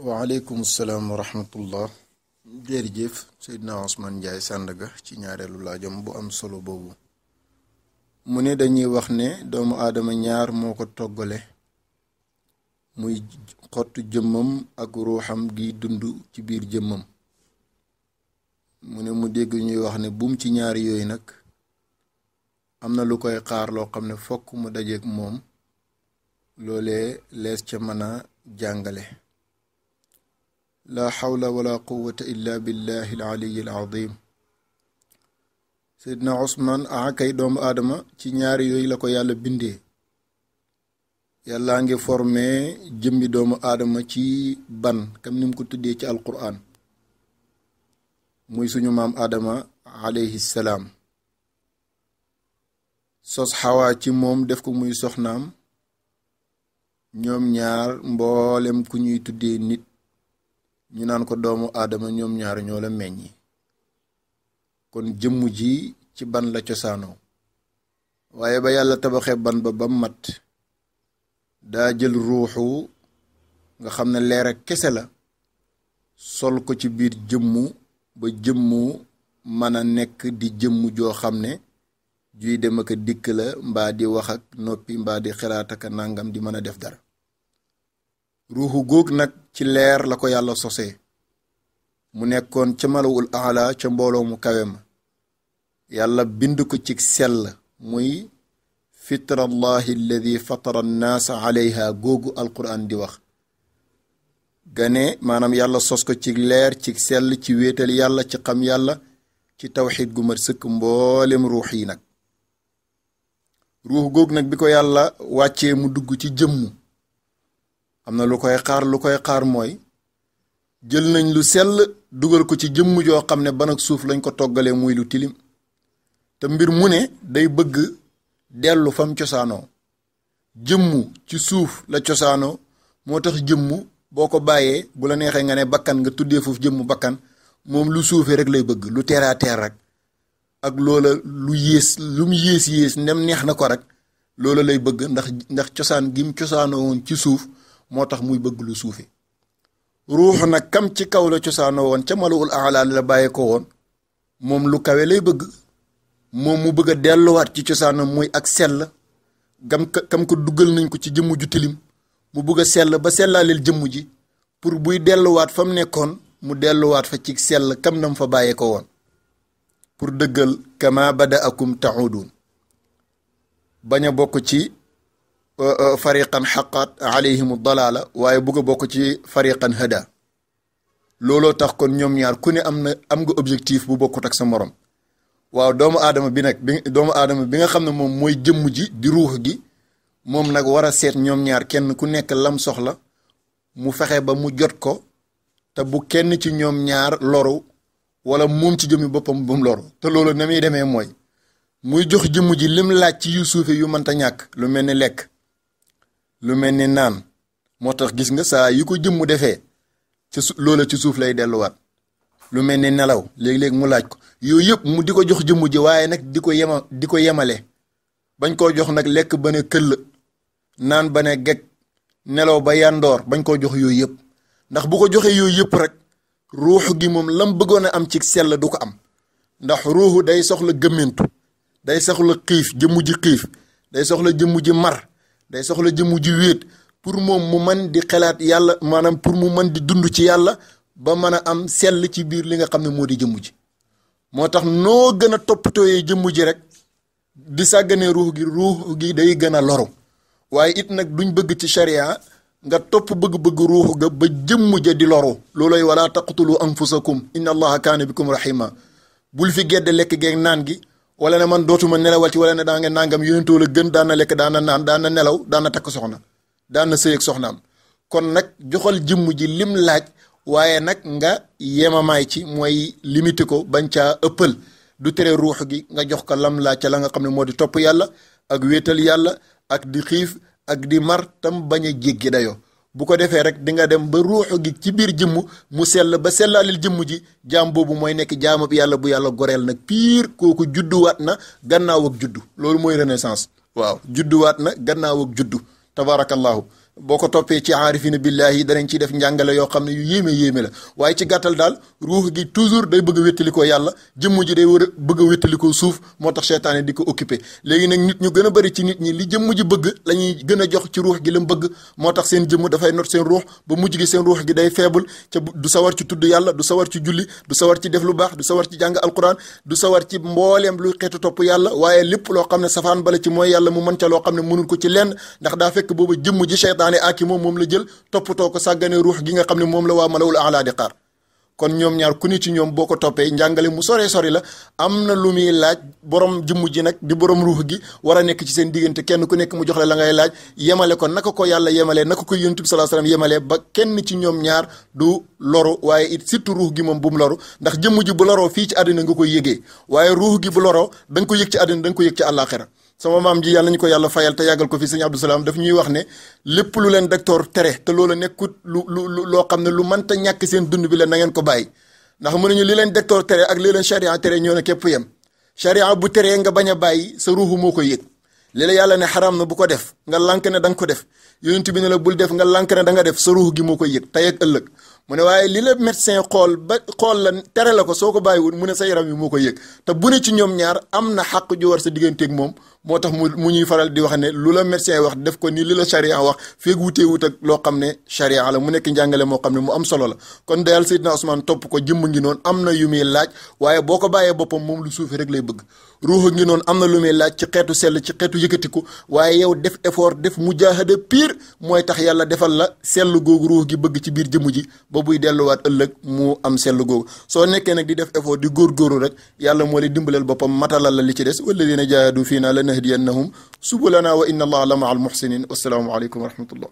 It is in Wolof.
waaleykum salaam wa rahmatullah. jërëjëf Seydina Ousmane Ndiaye Sandaga ci ñaareelu laajam bu am solo boobu. mu ne dañuy wax ne doomu aadama ñaar moo ko toggale muy xottu jëmmam ak ruuxam gi dund ci biir jëmmam. mu ne mu dégg ñuy wax ne buum ci ñaari yooyu nag am na lu koy xaar loo xam ne fokk mu dajeek moom. loolee lees ca mën a jàngale. la xawla wala quwwata illa billahi al-aliyi al-azim. Seydina Ousmane kay doomu aadama ci ñaari yooyu la ko yàlla bindee. yàllaa ngi formé jëmmi doomu aadama ci ban kam ni mu ko tuddee ci alquran. muy suñu maam aadama alayhi salaam. sos xawaa ci moom def ko muy soxnaam. ñoom ñaar mboolem ku ñuy tuddee nit ñu naan ko doomu aadama ñoom ñaar ñoo la meññi. kon jëmm ji ci ban la cosaanoo. waaye ba yàlla tabaxee ban ba mat daa jël ruuxu nga xam ne leer ak kese la sol ko ci biir jëmmu ba jëmmu mën a nekk di jëmmu joo xam ne juy dem ak a dikk la mbaa di wax ak noppi mbaa di xalaat ak nangam di mën a def dara. ruuxu góog nag ci leer la ko yàlla sosee mu nekkoon ca malawul aala ca mbooloo mu kawe ma. yàlla bind ko ci sell muy fitrallahi alladi fatara annaasa alayha googu alquran di wax. gane maanaam yàlla sos ko ci leer ci sell ci wéetal yàlla ci xam yàlla ci tawxiid gu mat sëkk mboolem ruux yi nag. ruux góog nag bi ko yàlla wàccee mu dugg ci jëmmu am na lu koy xaar mooy jël nañ lu sell dugal ko ci jëmm joo xam ne ban ak suuf lañ ko toggalee muy lu tilim te mbir mu ne day bëgg dellu fam cosaanoo. jëmmu ci suuf la cosaanoo moo tax jëmmu boo ko bàyyee bu la neexee nga ne bakkan nga tuddee foofu jëmmu bakkan moom lu suufee rek lay bëgg lu terre à terre rek ak loola lu mu yées ndem neex na ko rek loola lay bëgg ndax cosaan gi mu cosaanoo woon ci suuf moo tax muy bëgg lu suufe. ruux nag kam ci kaw la cosaanoo woon ca malawul aala la bàyyee ko woon moom lu kawe lay bëgg. moom mu bëgg a delluwaat ci cosaanam muy ak sell kam ko duggal nañ ko ci jëmm ju tilim mu bëgg a sell ba sellaaleel jëmm ji pour buy delluwaat fa mu nekkoon mu delluwaat fa ci sell kam nam fa bàyyee ko woon pour dëggal kama badaakum taudun bañ a bokk ci fariqan xaqat alayhimu dalaala waaye bëgg a bokk ci fariqan hada. looloo tax kon ñoom ñaar ku ne am nga objectif bu bokkut ak sa morom. waaw doomu aadama bi nga xam ne moom mooy jëmm ji di ruux gi moom nag war a seet ñoom ñaar kenn ku nekk lam soxla mu fexe ba mu jot ko te bu kenn ci ñoom ñaar loru wala moom ci jëmmi boppam bu mu loru. te loolu na muy demee mooy muy jox jëmm ji lim laaj ci yu suufe yu mënta ñàkk lu mel ni lekk lu mel ni naan. moo tax gis nga saa yu ko jëmm defee loola ci suuf lay delluwaat. lu mel ni nelaw léeg-léeg mu laaj ko yooyu yëpp mu di ko jox jëmm ji waaye nag di ko yemale bañ koo jox nag lekk ba ne këll naan ba ne geg nelaw ba yandoor bañ koo jox yooyu yëpp ndax bu ko joxee yooyu yëpp rek ruux gi moom lam bëggoon a am ci sell du ko am. ndax ruuxu day soxla gëmmentu day soxla xiif jëmm ji xiif day soxla jëmm ji mar day soxla jëmm ji wéet pour moom mu mën di xalaat yàlla maanaam pour mu mën di dund ci yàlla ba mën a am sell ci biir li nga xam ne moo di jëmm ji. moo tax noo gën a toppatooyee jëmm ji rek di sàgganee ruux gi day gën a loru waaye it nag duñ bëgg ci sharia nga topp bëgg-bëgg ruux ga ba jëmm ja di loru. looloy wala taqtulu anfusakum inna allaha kaana bikum rahima. bul fi gedde lekk geeg naan gi wala ne man dootuma nelawati wala ne daa nga nangam yonentoo la gën daan na lekk daan na naan daan na nelaw daan na takk soxna daan na sëy ak soxnaam. kon nag joxal jëmm ji lim laaj waaye nag nga yemamaay ci mooy limité ko bañ caa ëppal. du tere ruux gi nga jox ko lam laaj ca la nga xam ne moo di topp yàlla ak wéetal yàlla ak di xiif ak di mar tam bañ a jéggi dayoo. bu ko defee rek di nga dem ba ruux gi ci biir jëmm mu sell ba sellaalil jëmm ji jaam boobu mooy nekk jaamab yàlla bu yàlla goreel nag piir kooku judduwaat na gannaaw ak juddu. loolu mooy renaissance. waaw judduwaat na gannaaw ak juddu tabarakallahu boo ko toppee ci aarifina billahi danañ ciy def njàngale yoo xam ne yu yéeme la waaye ci gàttal daal ruux gi toujours day bëgg a wéttalikoo yàlla jëmm ji day war a bëgg a wéttalikoo suuf moo tax seytaane di ko occupé léegi nag nit ñu gën a bëri ci nit ñi li jëmm ji bëgg la ñuy gën a jox ci ruux gi la mu bëgg moo tax seen jëmm dafay not seen ruux ba mujj gi seen ruux gi day faible ca du sawar ci tudd yàlla du sawar ci julli du sawar ci def lu baax du sawar ci jàng alquran du sawar ci mbooleem luy xeetu topp yàlla waaye lépp loo xam ne safaan bala ci mooy yàlla mu mën ca loo xam ne mënul ko ci lenn ndax daa fekk booba jëmm ji seytaane aki moom la jël toppatoo ko sàggane ruux gi nga xam ne moom la waa malawul ala di xaar kon ñoom ñaar ku ni ci ñoom boo ko toppee njàngale mu sori la am na lu muy laaj borom jëmm ji nag di borom ruux gi war a nekk ci seen diggante kenn ku nekk mu jox la ngay laaj yemale ko naka ko yàlla yemalee naka ko yonent bi sallallahu alayhi wasallam yemalee ba kenn ci ñoom ñaar du loru waaye it surtout ruux gi moom bu mu loru ndax jëmm ji bu loroo fii ci àddina nga koy yëgee waaye ruux gi bu loroo da nga ko yëg ci àddina da nga ko yëg ci àllaaxira sama maam ji yàlla nañu ko yàlla fayal te yàggal ko fii sëñ Abdou Salaam daf ñuy wax ne lépp lu leen docteur tere te loolu nekkut loo xam ne lu mënta ñàkk seen dund bi la na ngeen ko bàyyi ndax mënuñu li leen docteur tere ak li leen charia tere ñoo ne képp yem charia bu teree nga bañ a bàyyi sa ruuxu moo koy yëg li la yàlla ne xaraam na bu ko def nga lànk ne da nga ko def yonent bi ne la bul def nga lànk ne da nga def sa ruux gi moo koy yëg tey ak ëllëg mu ne waaye li la médecin xool la tere la ko soo ko bàyyiwul mu ne sa yaram yi moo koy yëg te bu ne ci ñoom ñaar am na xàq ju war sa digganteeg moom moo tax mu ñuy faral di wax ne lu la médecin wax def ko ni li la charia wax feeg wutee wut ak loo xam ne charia la mu nekk njàngale moo xam ne mu am solo la kon dayal Seydina Ousmane topp ko jëmm ngi noonu am na yu muy laaj waaye boo ko bàyyee boppam moom lu suufi rek lay bëgg ruuxa ngi noonu am na lu muy laaj ci xeetu sell ci xeetu yëkkatiku waaye yow def effort def mujahada pire mooy tax yàlla defal la sell googu ruux gi bëgg ci biir jëmm ji ba buy delluwaat ëllëg mu am sell googu soo nekkee nag di def effort di góorgóorlu rek yàlla moo lay dimbaleel boppam matalal la li ci des walladina jaahadu fiina lanahdiyannahum subulana wa inna allaha la maa al muhsinin wassalaamu aleykum wa rahmatullah